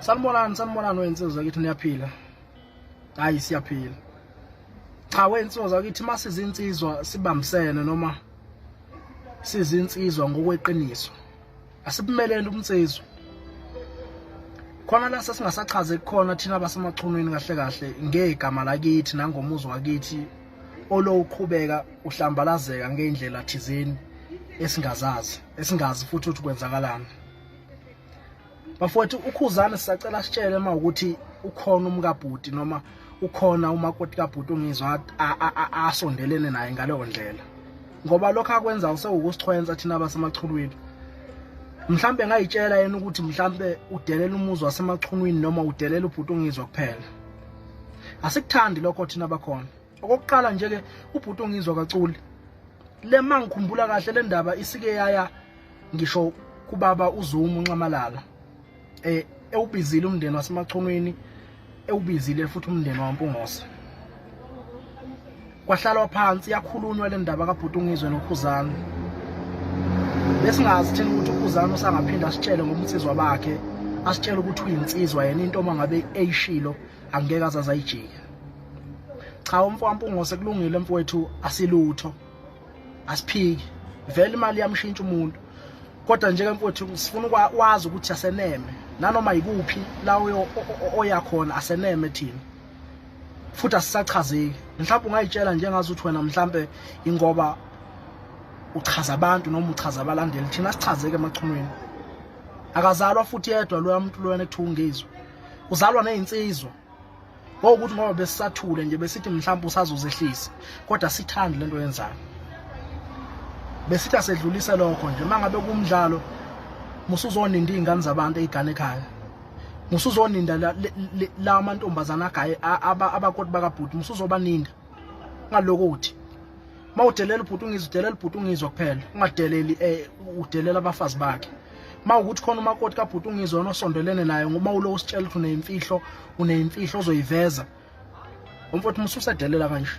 Sanibonani, sanibonani wensizwa kithi, niyaphila? Hayi, siyaphila. Cha wensizwa kithi, masizinsizwa sibambisene noma sizinsizwa ngokweqiniso, asibumeleni ubunsizwa. Khona la sesingasachaze kukhona thina abasemachunwini kahle kahle ngegama lakithi nangomuzi wakithi olowuqhubeka uhlambalazeka ngeindlela thizeni esingazazi, esingazi futhi ukuthi kwenzakalani. Bafowethu, uKhuzani sisacela sitshele uma ukuthi ukhona umkabhuti noma ukhona umakoti kabhuti ungizwa asondelene naye ngaleyo ndlela, ngoba lokho akwenza usewukusichwensa thina abasemachulwini. Mhlambe ngayitshela yena ukuthi mhlambe udelela umuzi wasemachunwini noma udelela ubhuti ungizwa kuphela. Asikuthandi lokho thina bakhona. Okokuqala nje ke, ubhuti ungizwa kaculi le, mangikhumbula kahle le ndaba isike yaya ngisho kubaba uZuma uNxamalala, ewubizile umndeni wasemachunwini, ewubizile futhi umndeni waMpungose, kwahlalwa phansi yakhulunywa le ndaba kaBhuti uNgizwe noKhuzani. Besingazi thina ukuthi uKhuzani usangaphinda asitshele ngobunsizwa bakhe, asitshele ukuthi uyinsizwa yena, into uma ngabe eyishilo angeke azaze ayijike. Cha, umfo waMpungose, kulungile mfowethu, asilutho, asiphiki, vele imali iyamshintsha umuntu, kodwa nje ke mfowethu sifuna wazi ukuthi aseneme nanoma yikuphi la oya khona, aseneme thina futhi asisachazeki. Mhlawumbe ungayitshela njengazi ukuthi wena mhlambe ingoba uchaza abantu noma uchaza abalandeli, thina sichazeke emachunwini. Akazalwa futhi yedwa loya muntu loyana ekuthiwa uNgizwe, uzalwa nezinsizwa. Ngokuthi ngoba besisathule nje besithi mhlawumbe usazozehlisa, kodwa sithandi lento yenzayo. Besithi asedlulise lokho nje, mangabe kumdlalo musuzoninda izingane zabantu eyigane ekhaya, musuzoninda la amantombazana agaye abakoti bakabhuti, musuzobaninda ngalokuthi mawudelela ubhuti ungizwa, udelela ubhuti ungizwa kuphela, ungadeleli udelela abafazi bakhe. Mawukuthi khona umakoti kabhuti ungizwa osondelene naye, ngoba ulo usitshela ukuthi uneyimfihlo, uneyimfihlo ozoyiveza, umfowethu mususedelela kanje.